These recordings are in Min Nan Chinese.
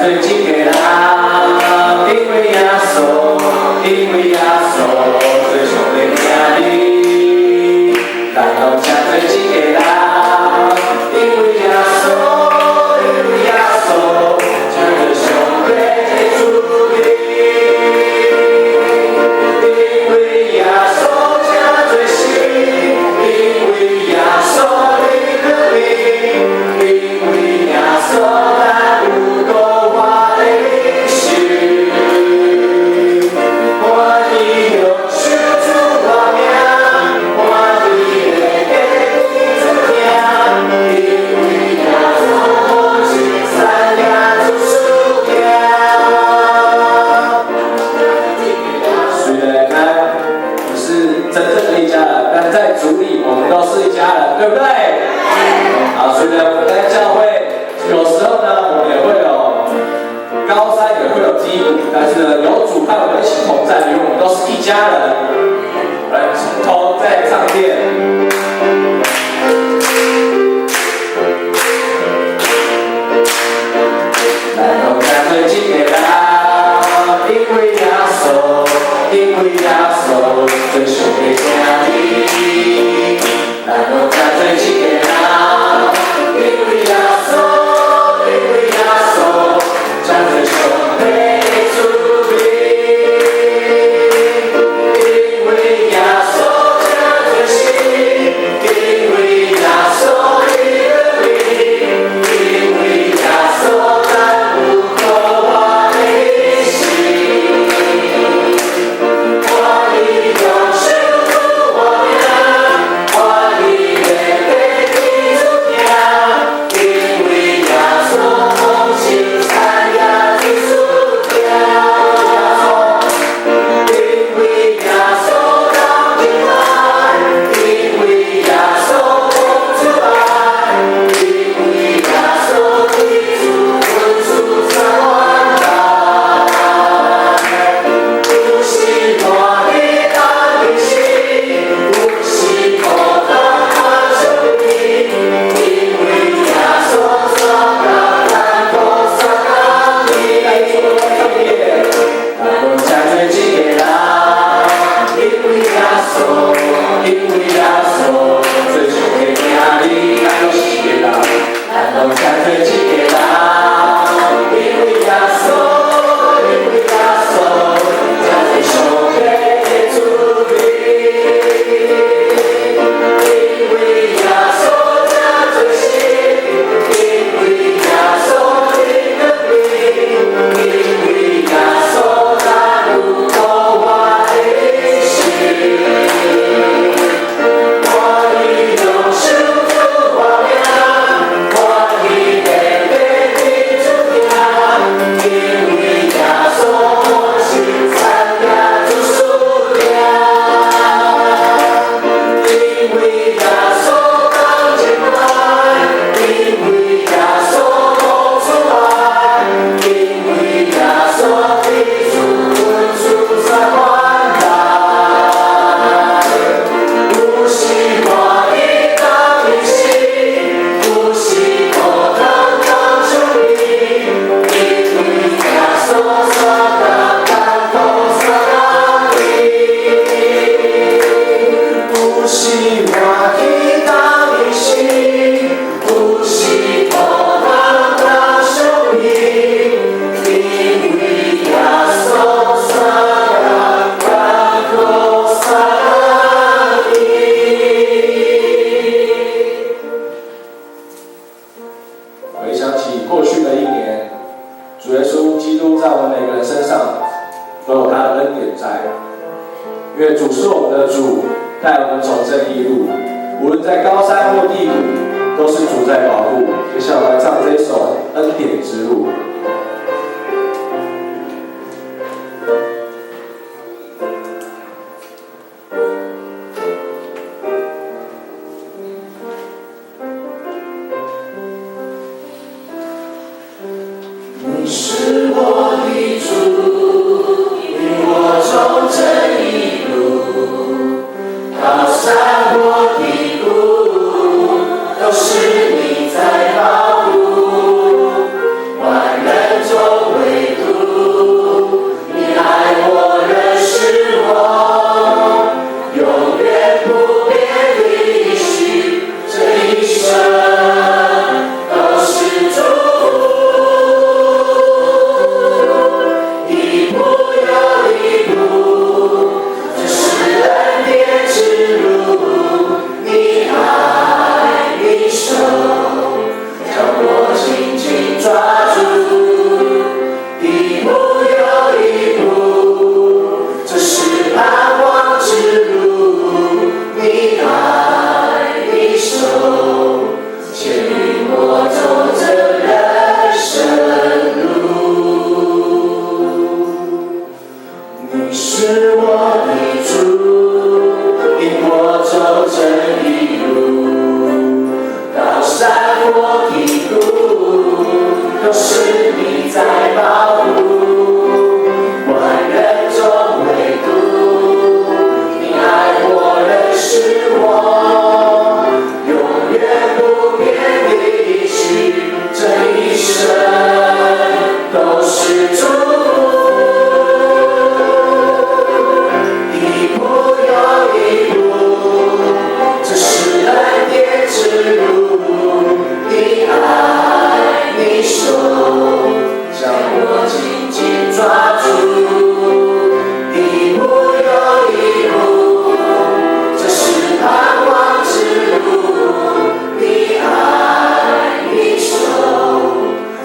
做一个人，因為耶穌，因為耶穌做上帝囝兒。咱攏成做一個人，因為耶穌，因為耶穌成做上帝的子民。因為耶穌成做神，因為耶穌的權柄，因為耶穌咱有苦活的人生。歡喜用手主我名，歡喜的跟主行，因為耶穌奉親參加主事行。雖然呢不是真正的一家人，但在主裡我們都是一家人，對不對？好，雖然我們在教會有時候呢，我們也會有高山，也會有低谷，但是呢，有主和我們一起同在，因為我們都是一家人。來，從頭再唱一遍。咱攏成做一個人，因為耶穌，因為耶穌做上帝囝兒。咱攏成做一個人，因為耶穌，因為耶穌成做上帝的子民。因為耶穌成做神，因為耶穌的權柄，因為耶穌咱有苦活的人生。歡喜用手主我名，歡喜的跟主行，因為耶穌奉親參加主事行。因為耶穌當平安，因為耶穌奉主愛，因為耶穌天主恩賜三萬代。有時歡喜當人生，有時孤單看相片，因為耶穌煞甲艱苦相共你。咱攏成做一個人，因為耶穌，因為耶穌做上帝囝兒，咱攏是一個人。咱攏成做一個人，因為耶穌，因為耶穌成做上帝的子民。因為耶穌成做神，因為耶穌的權柄，因為耶穌咱有苦活的人生。歡喜用手主我名，歡喜的跟主行，因為耶穌奉親參加主事行。因為耶穌當平安，因為耶穌奉主愛，因為耶穌天主恩賜三萬代。有時歡喜當人生，有時孤單當相片，因為耶穌煞甲艱苦相共你。有時歡喜當人生，有時孤單當相片，因為耶穌煞甲艱苦相共你。回想起過去的一年，主耶穌基督在我們每個人身上都有他的恩典在。因為主是我們的主，帶我們走正義路，無論在高山或低谷，都是主在保護。接下來我們來唱這一首《恩典之路》。你是我的主，引我走正義路，高山或低谷，都是你在保護。萬人中緊抓住，一步又一步，這是盼望之路。你愛你手牽引我走這人生路。你是我的主，引我走這一路，高山或低谷，都是你在保護。萬人中唯獨你愛我，認識我，永遠不變的應許，這一生都是祝福。一步又一步，這是恩典之路。你愛你手將我緊緊抓住，一步又一步，這是盼望之路。你愛你手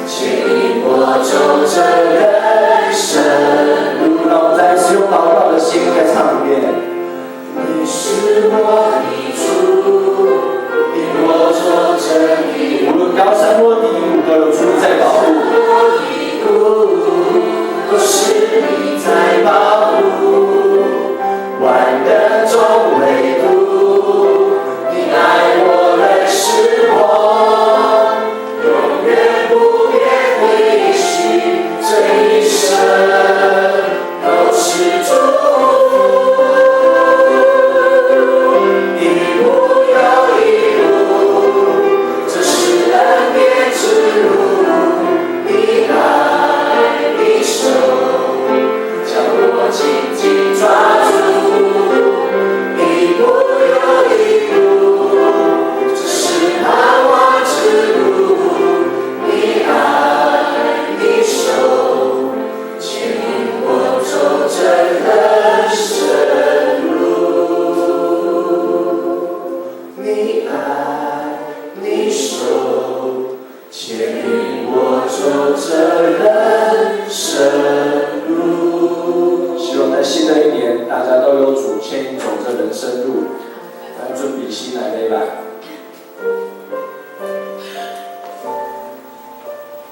牽引我走這人生路。讓我們再一次用禱告的心再唱一遍。你是我的主，引我走這一無論高山或低谷，都有主你在保護。低谷，都是你在保護。萬人中唯獨你愛我，認識我，永遠不變的應許，這一生都是祝福。一步又一步，這是恩典之路。你愛你手將我緊緊抓住，一步又一步，這是盼望之路。你愛你手牽引我走這人生路。你愛你手牽引我走這人生路。希望在新的一年，大家都有主牽引走這人生路。來準備新來的禮拜。